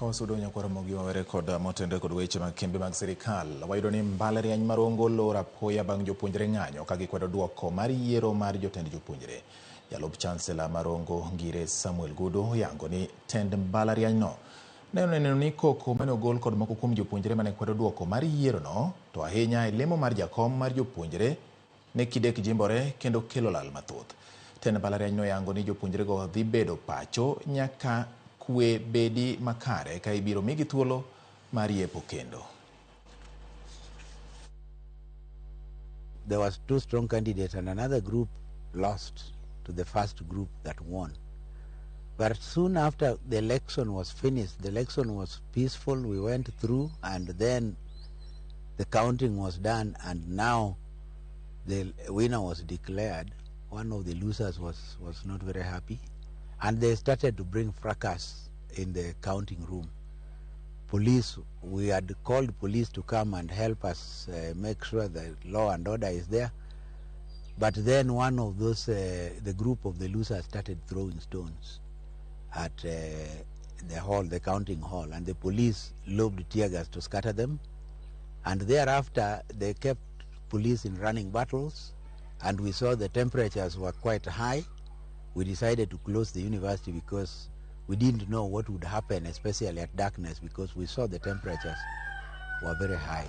Ka wasudo nyakwar Ramogi wawere kod motenore kod weche mag kembe mag sirikal, wayudo ni mbalariany ma Rongo lor apoya bang' jopuonjre ng'anyo ka gikwedo duoko mar yiero mar jotend jopuonjre. Jalup chancellor ma Rongo Ngire Samuel Gudu oyango ni tend mbalarianyno ne oneno ni koko mane ogol kod moko kuom jopuonjre mane kwedo duoko mar yierono to ahinya e lemo mar jakom mar jopuonjre ne kidek jimbore kendo kelo lal mathoth. Tend mbalariany noyango ni jopuonjrego dhi bedo pacho nyaka kwe bedi makare ka ibiro migi thuolo mar yepo kendo. There was two strong candidates and another group lost to the first group that won. But soon after the election was finished, the election was peaceful, we went through, and then the counting was done, and now the winner was declared. One of the losers was not very happy, and they started to bring fracas in the counting room. Police, we had called police to come and help us make sure that law and order is there. But then one of those, the group of the losers started throwing stones at the hall, the counting hall, and the police lobbed tear gas to scatter them. And thereafter, they kept police in running battles, and we saw the temperatures were quite high. We decided to close the university because we didn't know what would happen, especially at darkness, because we saw the temperatures were very high.